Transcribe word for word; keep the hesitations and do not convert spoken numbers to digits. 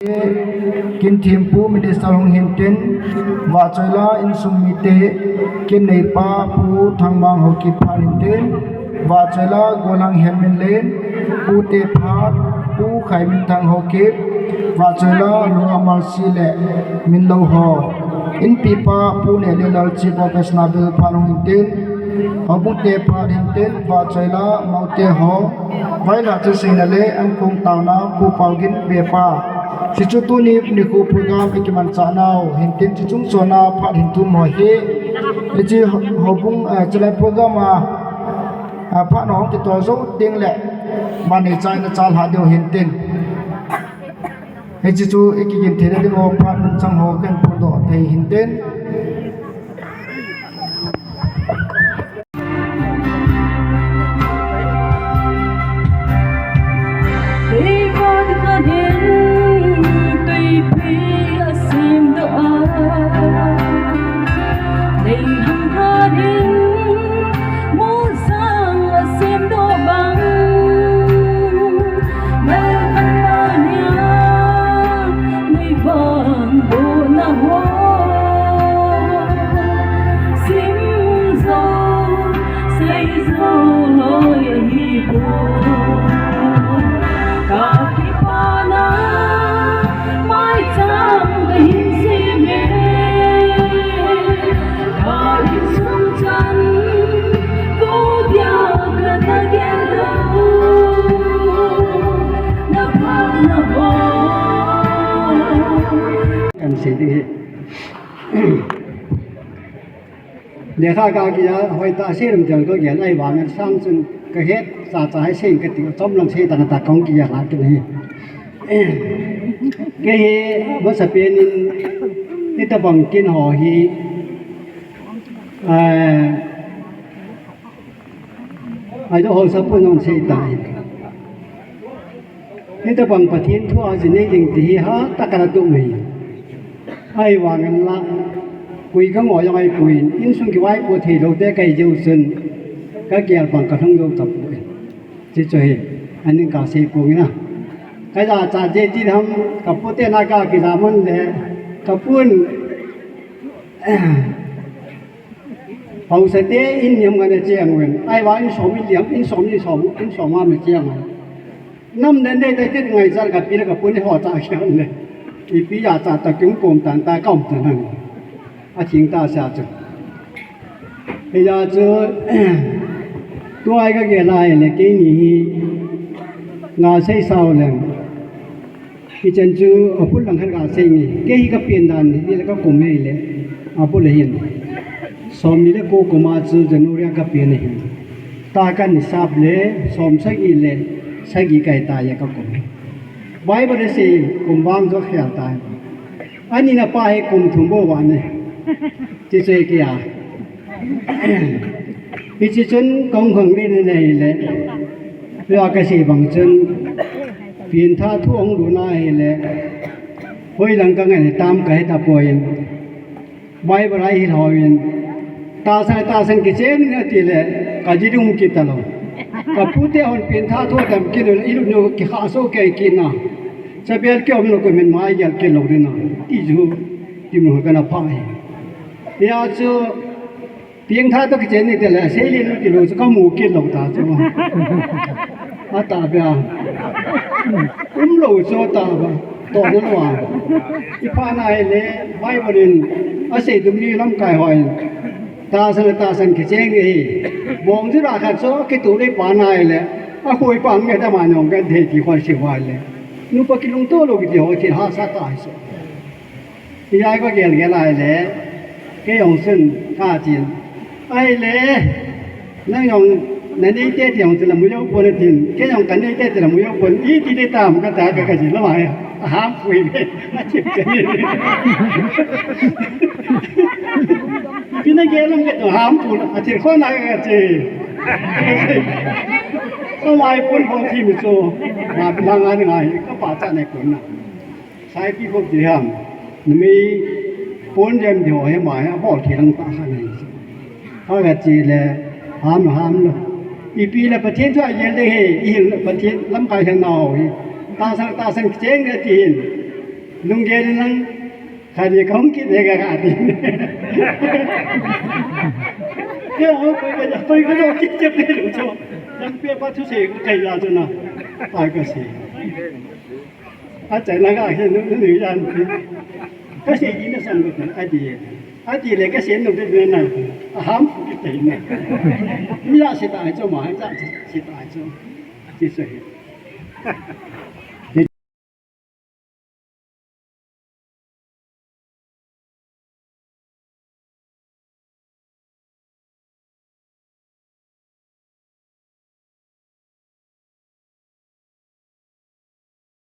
Kin thempu minister hung hintin, vahchoila insung mite, kin neipa Pu Thangmang Haokip phat hintin, vahchoila Golhang Henminlen, Pu te phat, Pu Khaiminthang Haokip, vahchoila Lunga Mercy le Minlou ho, inpipa Pu Nehlenlal Chief Officer na bil phat hung hintin, houbung te phat hintin, vahchoila Maute ho, vaila chu seina le ankong taona Pu Paogin bepa. Hichu tuni nikho program ikimanchah nau hintin, chuchung chona phat hin thum ho hi. Hiche houbung, eh, chulai program a, ah, phat hung kitol jou ding le, mani chaina chalha diu hintin. Hiche chu ikigin theina ding ho phat chang ho kahin phondoh thei hintin. Kan sei ding hi. Lekha ka kiya, hoitah sei lam jong ka gel, ahivangin sang chun ka het, chacha hi sei kati, chom lang sei tah tah kahung kigel a kini hi. Kei hi, masapen in, hitabang kin ho hi, eh, Aido ho sapun jong sei tai. Hitabang Pathen thu a ji nei ding ti hi hatah a kana tup mai. Ahivangin la, koi ka ngol jong ahipoi, insung kivaipo thei lou te kahi jeh chun, ka gel bang ka lhung jou tapoi. Hichu hi, aning ka sei pong in a. Ka jachat jeh ti ham, ka pu te na ka kija man le, ka pun, Haosa te in niam ngan a cheng uvin. Ahivang in som in li ham, in som in som, in som ham a cheng uvin. Nam den dei tai tit ngaichat ka pi le ka pu ni ho ta kian le. Ipi jachat ta kium kom tan ta kaum tan han. Atheng tah sa chu. Hijeh chun, tua hi ka gel a ahile keini hi nga sei sao leng. Hichan chu abul lang khat ka sei nge. Kei hi ka pen dan hi le ka kum hi le. Abul le hin. Somni le ko kum a chu January a ka pen ahin. Tah ka ni sap le somsagi le sagi kai ta ya ka kum. Bible a sei kum vang jo khel ta. Ani na pa hi kum thum bou va ne. Ti sei kia. Hiche chun kahung khang le ne nei le. Lua ka sei bang chun. Pengtha thu ahung lut na ahile, hoilang ka ngai tam ka he tapoi. Bible a i hil hoi in, tahsan, tahsan kicheng in ati le, ka ji ding um kit talou. Ka pu te hon pengtha thu atam kit le, i lut nu kikha so kei kit na. Chabel kium lou ko min mai gel kit lou ding na. Ti chu, ti mu ka na pha hi. Hia chu, Pengtha toh kichen ni te le, sei le nu ti lou chu ka mu kit lou ta chu. A ta bia. Um lou chu ta ba. To na lou a. I pa na hi le, Bible in, a sei dum ni lamkai hoi. Tahsan, tahsan kicheng hi. Bong chu ra khat chu, kitu le pa na hi le. A khui pa nge ta ma nyong kan thei ti khoi si hoi le. Nu pa kilungto lou kiti ho ti ha sa ta hi so. Ijai ka gel gel ahile, kei jong chun ka chin. Ahile, nang jong na nei te ti jong chun la mu jou pon tin, kei jong ka nei te ti la mu jou pon, iti te tam ka ta ka ka chin la mai. Aham pui le, a chin chin. Pi na gel lam ka to ham pu, a thil khon a ka chi. Ka mai pun ho thi mi so, ma pi lang a ni ngai, ka pa cha nei kun na. Saipi khop ti ham, numei pon jam di ho hi ma hi, abol thei lang ta kha nei. Ka ga chi le, ham, ham lo. Ipi le Pathen chu a gel de he, i hil Pathen lamkai hel na ho hi. Tahsan, tahsan kicheng le ti hin. Lunggel lang, khat ni kahung kit le ka kati. Ya, koi ka, koi ka lo kit che pe lu cho. Yang pe pa thu se kai ya cho na. Pa ka se. A chai na ka he nu nu yan. Ka se ni na san ko ka ati. Ati le ka se nu pe na. A ham pu ki te na. Mi ya se ta cho ma, ya se ta cho. Ti se.